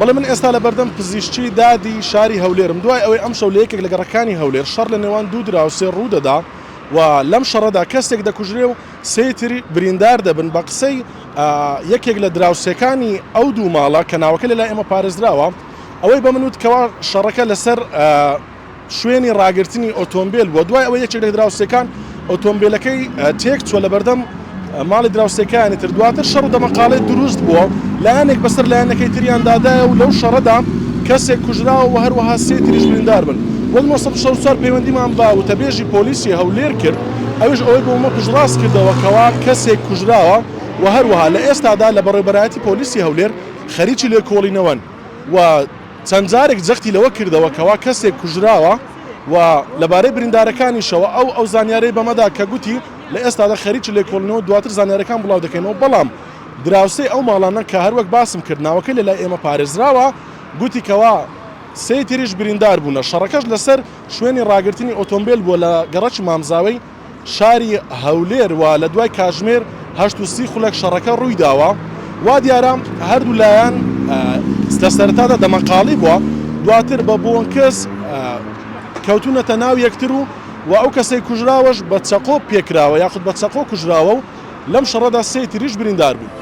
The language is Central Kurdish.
بەڵێ من ئێستا لە بەردەم پزیشکی دادی شاری هەولێرم دوای ئەوەی ئەمشەو لە یەکێک لە گەڕەکانی هەولێر شەڕ لە نێوان دوو دراوسێ ڕوودەدا و لەم شەڕەدا کەسێک دەکوژرێ و سێی تر بریندار دەبن بە قسەی یەکێک لە دراوسێکانی ئەو دوو ماڵە کە ناوەکە لەلای ئێمە پارێزراوە ئەوەی بە من وت کەوا شەڕەکە لەسەر شوێنی ڕاگرتنی ئۆتۆمبێل بووە، دوای ئەوەی یەکێک لە دراوسێکان ئۆتۆمبێلەکەی تێکچووە لەبەردەم ماڵی دراوسێکانی تر، دواتر شەڕ و دەمەقاڵێ دروست بووە، لایەنێک بەسەر لایەنەکەی تریاندا دایە و لەو شەڕەدا کەسێک کوژراوە و هەروەها سێ تریش بریندار بن. وەک 964 پەیوەندیمان بە وتەبێژی پۆلیسی هەولێر کرد، ئەویش ئەوەی بۆ مە پشتڕاست کردەوە کەوا کەسێک کوژراوە و هەروەها لە ئێستادا لە بەڕێوبەرایەتی پۆلیسی هەولێر خەریکی لێکۆڵینەوەن و چەند جارێک جەختی لەوە کردەوە کەوا کەسێک کوژراوە و لەبارەی بریندارەکانیشەوە ئەو ئەو زانیارەی بەمەدا کە گوتی لە ئێستادا خەریکی لێکۆڵینەوە دواتر زانیارەکان بڵاو دەکەینەوە بەڵام دراوسێی ئەو ماڵانە کە هەروەک باسم کرد ناوەکەی لەلای ئێمە پارێزراوە گوتی کەوا سێی تریش بریندار بوونە شەڕەکەش لەسەر شوێنی ڕاگرتنی ئۆتۆمبێل بووە لە گەڕەکی مامزاوەی شاری هەولێر و لە دوای کاژمێر 8:30 شەڕەکە ڕوویداوە. وا دیارە هەردوو لایەن لە سەرەتادا دەمەقاڵی بووە، دواتر بە بۆنکس کەوتوونەتە ناو یەکتر و و ئەو کەسەی کوژراوەش بە چەقۆ پێکراوە یاخود بە چەقۆ کوژراوە و لەم شەڕەدا سێی تریش بریندار بوون.